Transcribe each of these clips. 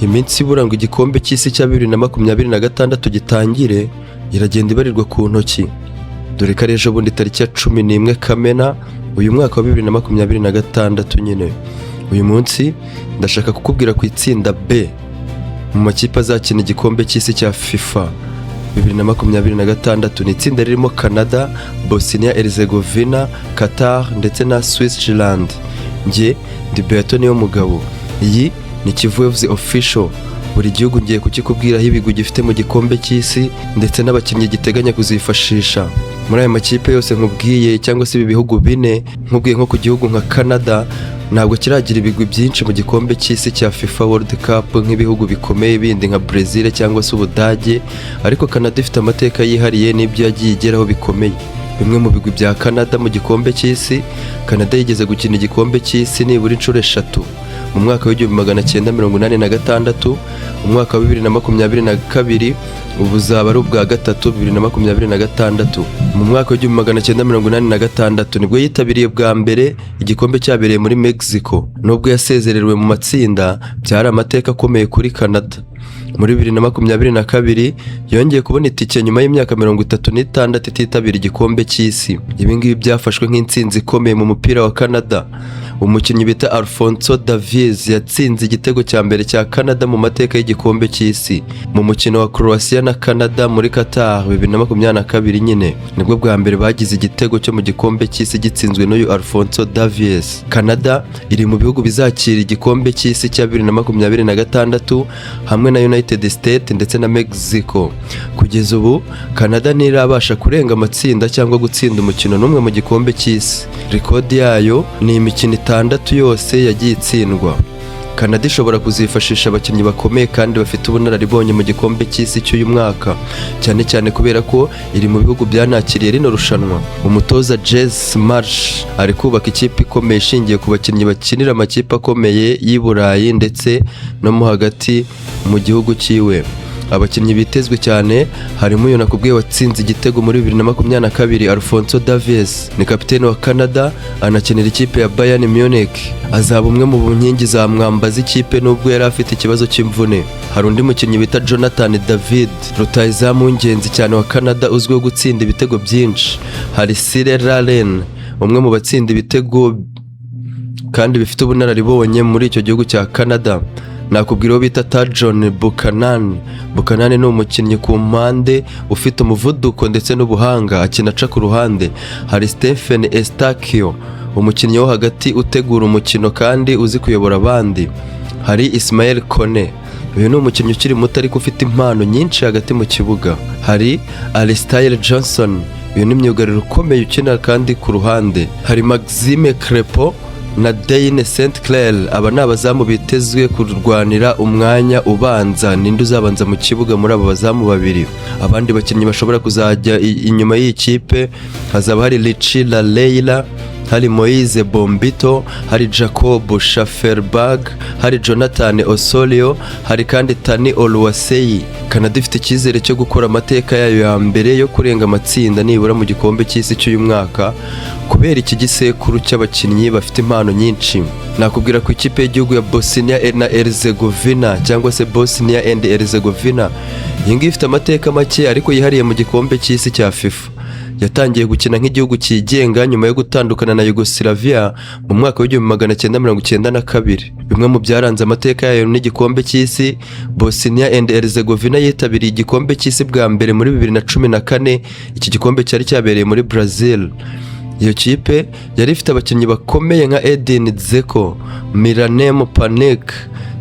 Iminsi ibura ngo igikombe cy'isi cya 2026 gitangire iragenda ibarirwa ku ntoki, dore ko ari ejo bundi tariki ya 11 Kamena uyu mwaka wa 2026 nyine. Uyu munsi ndashaka kukubwira ku itsinda B mu makipe azakina igikombe cy'isi cya FIFA 2026. Ni itsinda ririmo Canada, Bosnia Herzegovina, Qatar ndetse na Switzerland. Njye ndi Beato niyo mugabo, iyi ni Kivu FC Official. Buri gihugu ngiye kukikubwiraho ibigwi gifite mu gikombe cy'isi ndetse n'abakinnyi giteganya kuzifashisha muri aya makipe yose nkubwiye, cyangwa se ibi bihugu bine nkubwiye. Nko ku gihugu nka Canada, ntabwo kiragira ibigwi byinshi mu gikombe cy'isi cya FIFA World Cup nk'ibihugu bikomeye bindi nka Brazil cyangwa se Ubudage, ariko Canada ifite amateka yihariye n'ibyo yagiye igeraho bikomeye. Bimwe mu bigwi bya Canada mu gikombe cy'isi: Canada yigeze gukina igikombe cy'isi nibura inshuro eshatu, mu mwaka w'1986, umwaka wa 2022, ubu buzaba ari ubwa gatatu 2026. Mu mwaka w'1986 nibwo yitabiriye bwa mbere igikombe cyabereye muri Mexico. Nubwo yasezerewe mu matsinda, byari amateka akomeye kuri Canada. Muri 2022 yongeye kubona itike nyuma y'imyaka 36 ititabira igikombe cy'isi. Ibi ngibi byafashwe nk'intsinzi ikomeye mu mupira wa Canada. Umukinnyi bita Alphonso Davies yatsinze igitego cya mbere cya Canada mu mateka y'igikombe cy'isi mu mukino wa Croatia na Canada muri Qatar 2022 nyine. Nibwo bwa mbere bagize igitego cyo mu gikombe cy'isi gitsinzwe n'uyu Alphonso Davies. Canada iri mu bihugu bizakira igikombe cy'isi cya 2026 hamwe na United States ndetse na Mexico. Kugeza ubu Canada ntirabasha kurenga amatsinda cyangwa gutsinda umukino n'umwe mu gikombe cy'isi. Rekodi yayo ni imikino itandatu yose yagiye itsindwa. Canada ishobora kuzifashisha abakinnyi bakomeye kandi bafite ubunararibonye mu gikombe cy'isi cy'uyu mwaka, cyane cyane kubera ko iri mu bihugu byanakiriye rino rushanwa. Umutoza Jesse Marsch ari kubaka ikipe ikomeye ishingiye ku bakinnyi bakinira amakipe akomeye y'i Burayi ndetse no mo hagati mu gihugu cyiwe. Abakinnyi bitezwe cyane harimo uyu nakubwiye watsinze igitego muri 2022, Alphonso Davies. Ni kapiteni wa Canada, anakinira ikipe ya Bayern Munich. Azaba umwe mu nkingi za mwamba z'ikipe nubwo yari afite ikibazo cy'imvune. Hari undi mukinnyi bita Jonathan David, rutahizamu w'ingenzi cyane wa Canada uzwiho gutsinda ibitego byinshi. Hari Cyle Larin, umwe mu batsinda ibitego kandi bifite ubunararibonye muri icyo gihugu cya Canada. Nakubwira uwo bita Tajon Buchanan. Buchanan ni umukinnyi ku mpande ufite umuvuduko ndetse n'ubuhanga, akina aca ku ruhande. Hari Stephen Eustáquio, umukinnyi wo hagati utegura umukino kandi uzi kuyobora abandi. Hari Ismaël Koné, uyu ni umukinnyi ukiri muto ariko ufite impano nyinshi hagati mu kibuga. Hari Alistair Johnston, uyu ni myugariro ukomeye ukina kandi ku ruhande. Hari Maxime Crepeau na Dayne St Clair, aba ni abazamu bitezwe kurwanira umwanya ubanza. Ninde uzabanza mu kibuga muri abo bazamu babiri? Abandi bakinnyi bashobora kuzajya inyuma y'iyi kipe hazaba hari Richie Laryea, hari Moise Bombito, hari Jacob Shaffelburg, hari Jonathan Osorio, hari kandi Tani Oluwaseyi. Canada ifite icyizere cyo gukora amateka yayo ya mbere yo kurenga amatsinda nibura mu gikombe cy'isi cy'uyu mwaka kubera iki gisekuru cy'abakinnyi bafite impano nyinshi. Nakubwira ku ikipe y'igihugu ya Bosnia na Herzegovina, cyangwa se Bosnia and Herzegovina. Iyi ngiyi ifite amateka make ariko yihariye mu gikombe cy'isi cya FIFA. Yatangiye gukina nk'igihugu cyigenga nyuma yo gutandukana na Yugoslavia mu mwaka w'1992. Bimwe mu byaranze amateka yayo n'igikombe cy'isi: Bosnia and Herzegovina yitabiriye igikombe cy'isi bwa mbere muri 2014. Iki gikombe cyari cyabereye muri Brazil. Iyo kipe yari ifite abakinnyi bakomeye nka Edin Dzeko, Miralem Panic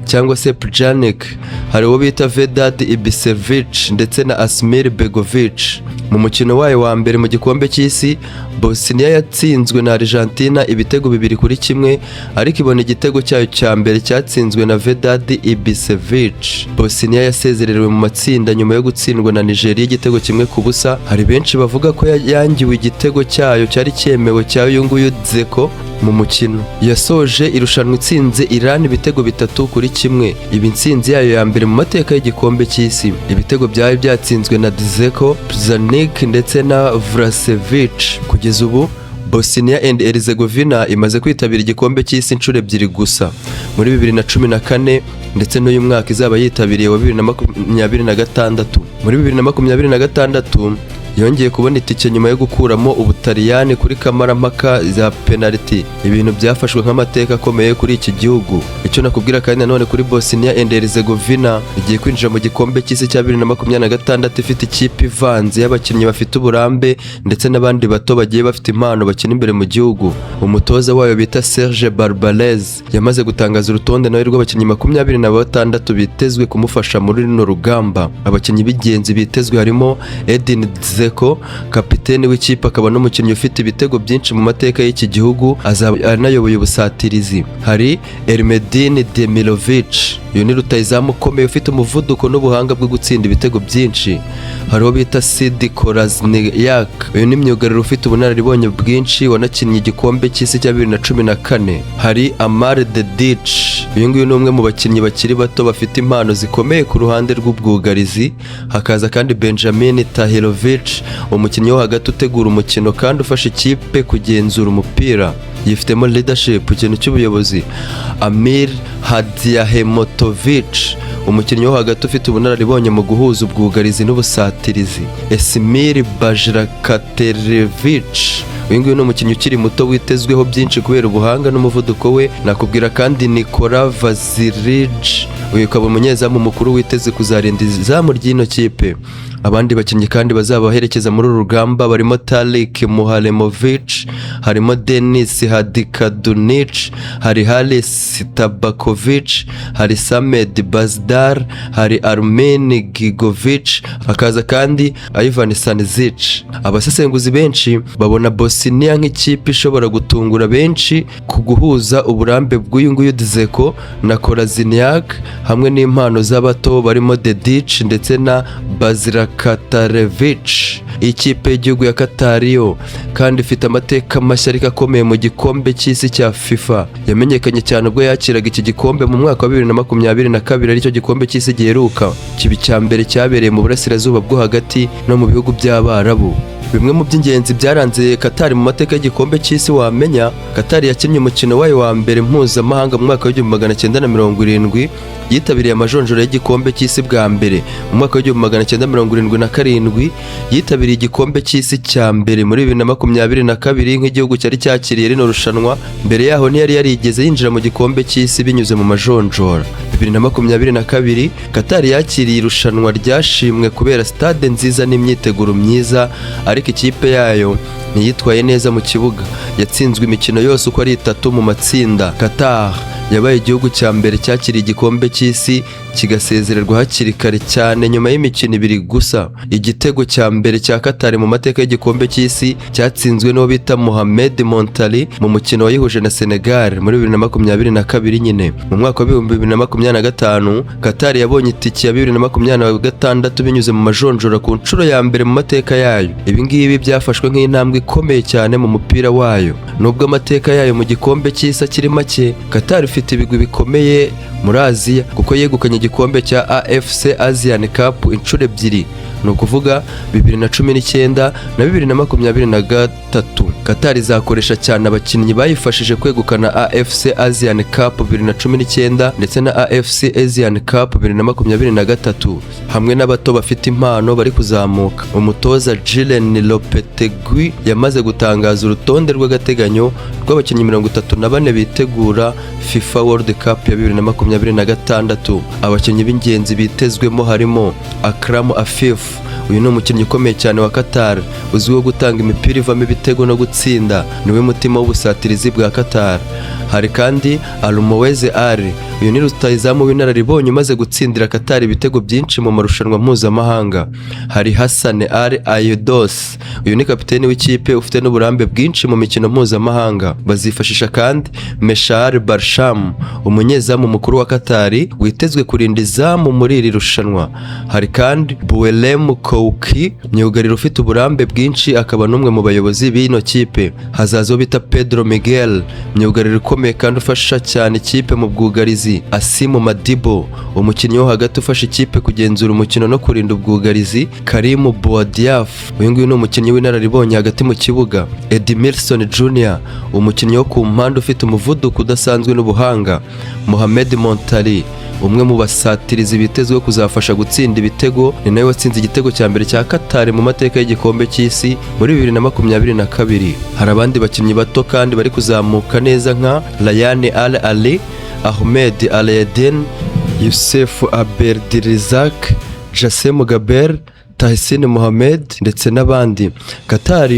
cyangwa se Pjanic, hari uwo bita Vedad Ibisevic ndetse na Asmir Begovic. Mu mukino wayo wa mbere mu gikombe cy'isi, Bosnia yatsinzwe na Argentina ibitego 2-1, ariko ibona igitego cyayo cya mbere cyatsinzwe na Vedad Ibisevic. Bosnia yasezerewe mu matsinda nyuma yo gutsindwa na Nigeria igitego 1-0. Hari benshi bavuga ko yangiwe igitego cyayo cyari cyemewe cya uyu nguyu Dzeko mu mukino. Yasoje irushanwa itsinze Iran ibitego 3-1, iba intsinzi yayo ya mbere mu mateka y'igikombe cy'isi. Ibitego byari byatsinzwe na Dzeko, Pjanic ndetse na Vlasevic. Kugeza ubu Bosnia and Herzegovina imaze kwitabira igikombe cy'isi inshuro ebyiri gusa, muri 2014. ndetse n'uyu mwaka izaba yitabiriye wa 2026. Muri 2026 yongeye kubona itike nyuma yo gukuramo Ubutaliyani kuri kamarampaka za penaliti, ibintu byafashwe nk'amateka akomeye kuri iki gihugu. Icyo nakubwira kandi nanone kuri Bosnia and Herzegovina, igiye kwinjira mu gikombe cy'isi cya 2026 ifite ikipe ivanze y'abakinnyi bafite uburambe ndetse n'abandi bato bagiye bafite impano bakina imbere mu gihugu. Umutoza wayo bita Serge Barbarez yamaze gutangaza urutonde nawe rw'abakinnyi 26 bitezwe kumufasha muri runo rugamba. Abakinnyi b'ingenzi bitezwe harimo Edin Dzeko, kapiteni w'ikipe akaba n'umukinnyi ufite ibitego byinshi mu mateka y'iki gihugu, azaba anayoboye ubusatirizi. Hari Ermedin Demirovic, uyu ni rutahizamu ukomeye ufite umuvuduko n'ubuhanga bwo gutsinda ibitego byinshi. Hariho bita Sead Kolasinac, uyu ni myugariro ufite ubunararibonye bwinshi wanakinnye igikombe cy'isi cya 2014. Hari Amar Dedic, uyu nguyu ni umwe mu bakinnyi bakiri bato bafite impano zikomeye ku ruhande rw'ubwugarizi. Hakaza kandi Benjamin Tahirovic, umukinnyi wo hagati utegura umukino kandi ufasha ikipe kugenzura umupira, yifitemo leadership, ikintu cy'ubuyobozi. Amir Hadzihahmetovic, umukinnyi wo hagati ufite ubunararibonye mu guhuza ubwugarizi n'ubusatirizi. Esmir Bajraktarevic, uyu nguyu ni umukinnyi ukiri muto witezweho byinshi kubera ubuhanga n'umuvuduko we. Nakubwira kandi Nikola Vasiljich, uyu ukaba umunyezamu mukuru witeze kuzarinda izamu ry'ino kipe. Abandi bakinnyi kandi bazabaherekeza muri uru rugamba barimo Tarik Muharemovic, harimo Denis Hadikadunic, hari Haris Tabakovic, hari Samed Bazdar, hari Armin Gigovic, hakaza kandi Ivan Stanisic. Abasesenguzi benshi babona Bosnia nk'ikipe ishobora gutungura benshi ku guhuza uburambe bw'uyu nguyu Dzeko na Kolasinac hamwe n'impano z'abato barimo Dedic ndetse na Bajraktarevic. Ikipe y'igihugu ya Qatar yo kandi ifite amateka mashya ariko akomeye mu gikombe cy'isi cya FIFA. Yamenyekanye cyane ubwo yakiraga iki gikombe mu mwaka wa 2022, aricyo gikombe cy'isi giheruka kiba icya mbere cyabereye mu burasirazuba bwo hagati no mu bihugu by'Abarabu. Bimwe mu by'ingenzi byaranze Qatar mu mateka y'igikombe cy'isi wamenya: Qatar yakinnye umukino wayo wa mbere mpuzamahanga mu mwaka w'1970, yitabiriye amajonjora y'igikombe cy'isi bwa mbere mu mwaka w'1977, yitabiriye igikombe cy'isi cya mbere muri 2022 nk'igihugu cyari cyakiriye rino rushanwa. Mbere yaho ntiyari yarigeze yinjira mu gikombe cy'isi binyuze mu majonjora. 2022 Qatar yakiriye irushanwa ryashimwe kubera stade nziza n'imyiteguro myiza, ariko ikipe yayo ntiyitwaye neza mu kibuga, yatsinzwe imikino yose uko ari itatu mu matsinda. Qatar yabaye igihugu cya mbere cyakiriye igikombe cy'isi kigasezererwa hakiri kare cyane nyuma y'imikino ibiri gusa. Igitego cya mbere cya Qatar mu mateka y'igikombe cy'isi cyatsinzwe n'uwo bita Mohamed Muntari mu mukino wayihuje na Senegal muri 2022 nyine. Mu mwaka wa 2025 Qatar yabonye itike ya 2026 binyuze mu majonjora ku nshuro ya mbere mu mateka yayo. Ibi ngibi byafashwe nk'intambwe ikomeye cyane mu mupira wayo. Nubwo amateka yayo mu gikombe cy'isi akiri make, Qatar ifite ibigwi bikomeye muri Aziya kuko yegukanye igikombe cya AFC Asian Cup inshuro ebyiri, ni ukuvuga 2019 na 2023. Qatar izakoresha cyane abakinnyi bayifashije kwegukana AFC Asian Cup 2019 ndetse na AFC Asian Cup 2023, hamwe n'abato bafite impano bari kuzamuka. Umutoza Julen Lopetegui yamaze gutangaza urutonde rw'agateganyo rw'abakinnyi 34 bitegura FIFA World Cup ya 2026. Abakinnyi b'ingenzi bitezwemo harimo Akram Afif, uyu ni umukinnyi ukomeye cyane wa Qatar uzwiho gutanga imipira ivamo ibitego no gutsinda, niwe mutima w'ubusatirizi bwa Qatar. Hari kandi Almoez Ali, uyu ni rutahizamu w'inararibonye umaze gutsindira Qatar ibitego byinshi mu marushanwa mpuzamahanga. Hari Hassan Al Haydos, uyu ni kapiteni w'ikipe ufite n'uburambe bwinshi mu mikino mpuzamahanga. Bazifashisha kandi Meshaal Barsham, umunyezamu mukuru wa Qatar witezwe kurinda izamu muri iri rushanwa. Hari kandi Boualem Khoukhi, myugariro ufite uburambe bwinshi akaba n'umwe mu bayobozi b'ino kipe. Hazaza uwo bita Pedro Miguel, myugariro ukomeye kandi ufasha cyane ikipe mu bwugarizi. Asimu Madibo, umukinnyi wo hagati ufasha ikipe kugenzura umukino no kurinda ubwugarizi. Karimu Bouadiaf, uyu nguyu ni umukinnyi w'inararibonye hagati mu kibuga. Edmilson Junior, umukinnyi wo ku mpande ufite umuvuduko udasanzwe n'ubuhanga. Mohamed Muntari, Umwe mu basatirizi bitezweho kuzafasha gutsinda ibitego, ni nawe watsinze igitego cya mbere cya Qatar mu mateka y'igikombe cy'isi muri 2022. Hari abandi bakinnyi bato kandi bari kuzamuka neza nka Ryan Al Ali, Ahmed Alayedin, Youssef Abdelrizak, Jasem Gaber, Tahsin Mohamed ndetse n'abandi. Qatar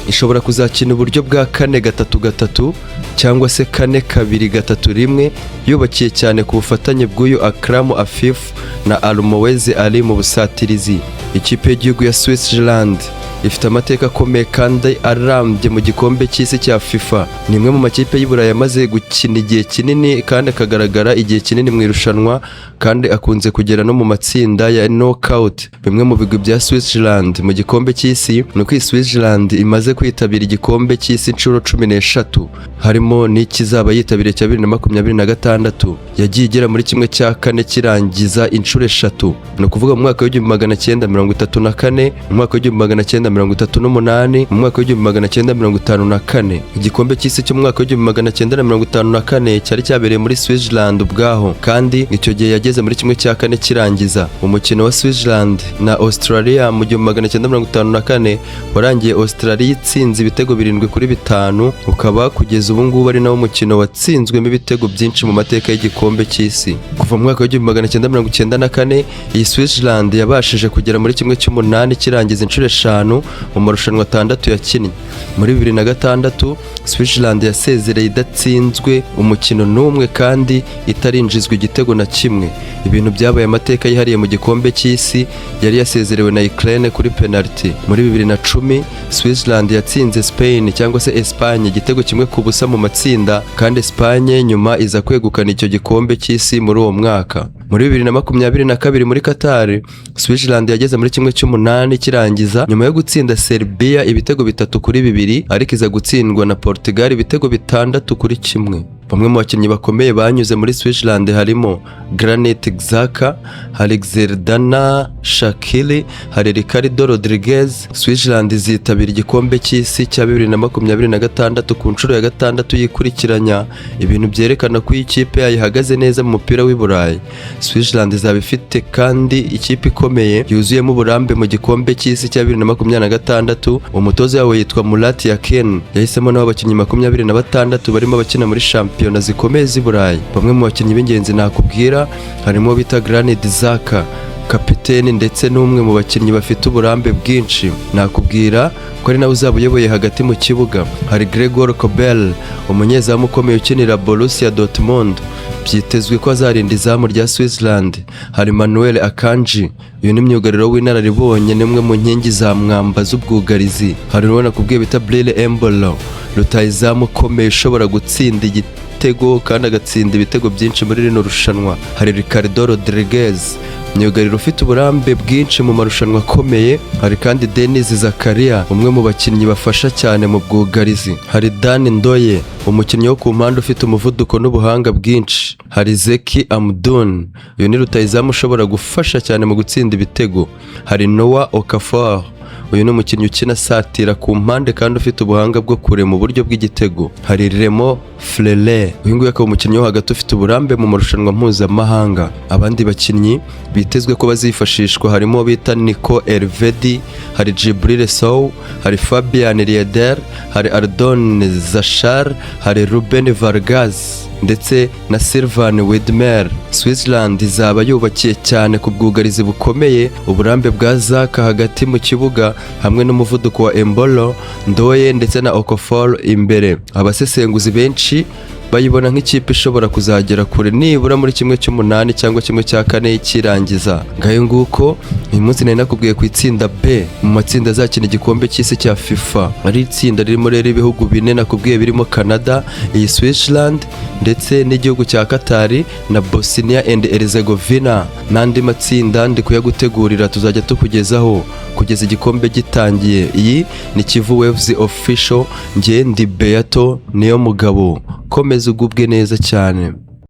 ishobora kuzakina uburyo bwa 4-3-3 cyangwa se 4-2-3-1, yubakiye cyane ku bufatanye bw'uyu Akram Afif na Almoez Ali mu busatirizi. Ikipe y'igihugu ya Switzerland ifite amateka akomeye kandi arambye mu gikombe cy'isi cya FIFA. Ni imwe mu makipe y'i Burayi yamaze gukina igihe kinini kandi akagaragara igihe kinini mu irushanwa, kandi akunze kugera no mu matsinda ya knockout. Bimwe mu bigwi bya Switzerland mu gikombe cy'isi ni uko iyi Switzerland imaze kwitabira igikombe cy'isi inshuro 13, harimo n'ikizaba yitabiriye cya 2026. Yagiye igera muri 1/4 kirangiza inshuro eshatu, ni ukuvuga mu mwaka w'1934, mu mwaka w'1938, mu mwaka w'1954. Igikombe cy'isi cyo mu mwaka w'1954 cyari cyabereye muri Switzerland ubwaho, kandi icyo gihe yageze muri 1/4 kirangiza. Umukino wa Switzerland na Australia mu 1954 warangiye Australia itsinze ibitego 7-5, ukaba kugeza ubu ngubu ari nawo mukino watsinzwemo ibitego byinshi mu mateka y'igikombe cy'isi. Kuva mu mwaka w'1994, iyi Switzerland yabashije kugera muri 1/8 kirangiza inshuro eshanu mu marushanwa atandatu yakinnye. Muri 2006, Switzerland yasezereye idatsinzwe umukino n'umwe kandi itarinjizwa igitego na kimwe, ibintu byabaye amateka yihariye mu gikombe cy'isi. Yari yasezerewe na Ukraine kuri penalty. Muri 2010, Switzerland yatsinze Spain cyangwa se Espagne igitego 1-0 mu matsinda, kandi Espagne nyuma iza kwegukana icyo gikombe cy'isi muri uwo mwaka. Muri 2022 muri Qatar, Switzerland yageze muri 1/8 kirangiza nyuma yo gutsinda Serbia ibitego 3-2, ariko iza gutsindwa na Portugal ibitego 6-1. Bamwe mu bakinnyi bakomeye banyuze muri Switzerland harimo Granit Xhaka, hari Xherdan Shaqiri, hari Ricardo Rodriguez. Switzerland izitabira igikombe cy'isi cya 2026 ku nshuro ya gatandatu yikurikiranya, ibintu byerekana ko iyi kipe yayo ihagaze neza mu mupira w'i Burayi. Switzerland izaba ifite kandi ikipe ikomeye yuzuyemo uburambe mu gikombe cy'isi cya 2026. Umutoza wawe yitwa Murat Yakin, yahisemo nabo abakinnyi 26 barimo abakina muri shampiyona zikomeye z'i Burayi. Bamwe mu bakinnyi b'ingenzi nakubwira harimo bita Granit Xhaka, kapiteni ndetse n'umwe mu bakinnyi bafite uburambe bwinshi. Nakubwira ko ari nawe uzaba uyoboye hagati mu kibuga. Hari Gregor Kobel, umunyezamu ukomeye ukinira Borussia Dortmund, byitezwe ko azarinda izamu rya Switzerland. Hari Manuel Akanji, uyu ni myugariro w'inararibonye, ni umwe mu nkingi za mwamba z'ubwugarizi. Hari uwo nakubwiye bita Breel Embolo, rutahizamu ukomeye ushobora gutsinda igitego kandi agatsinda ibitego byinshi muri rino rushanwa. Hari Ricardo Rodriguez, myugariro ufite uburambe bwinshi mu marushanwa akomeye. Hari kandi Denis Zakaria, umwe mu bakinnyi bafasha cyane mu bwugarizi. Hari Dan Ndoye, umukinnyi wo ku mpande ufite umuvuduko n'ubuhanga bwinshi. Hari Zeki Amdouni, uyu ni rutahizamu ushobora gufasha cyane mu gutsinda ibitego. Hari Noah Okafor, uyu ni umukinnyi ukina asatira ku mpande kandi ufite ubuhanga bwo kure mu buryo bw'igitego. Hari Remo Freuler, uyu nguyu akaba umukinnyi wo hagati ufite uburambe mu marushanwa mpuzamahanga. Abandi bakinnyi bitezwe ko bazifashishwa harimo bita Nico Elvedi, hari Djibril Sow, hari Fabian Rieder, hari Ardon Jashari, hari Ruben Vargas ndetse na Silvan Widmer. Switzerland izaba yubakiye cyane ku bwugarizi bukomeye, uburambe bwa Xhaka hagati mu kibuga hamwe n'umuvuduko wa Embolo, Ndoye ndetse na Okafor imbere. Abasesenguzi benshi bayibona nk'ikipe ishobora kuzagera kure, nibura muri 1/8 cyangwa 1/4 cy'irangiza. Ngayo nguko, uyu munsi nari nakubwiye ku itsinda B mu matsinda azakina igikombe cy'isi cya FIFA, ari itsinda ririmo rero ibihugu bine nakubwiye birimo Canada, iyi Switzerland ndetse n'igihugu cya Qatar na Bosnia and Herzegovina. N'andi matsinda ndi kuyagutegurira, tuzajya tukugezaho kugeza igikombe gitangiye. Iyi ni Kivu Waves Official, njye ndi Beato niyo mugabo. Komeza ugubwe neza cyane.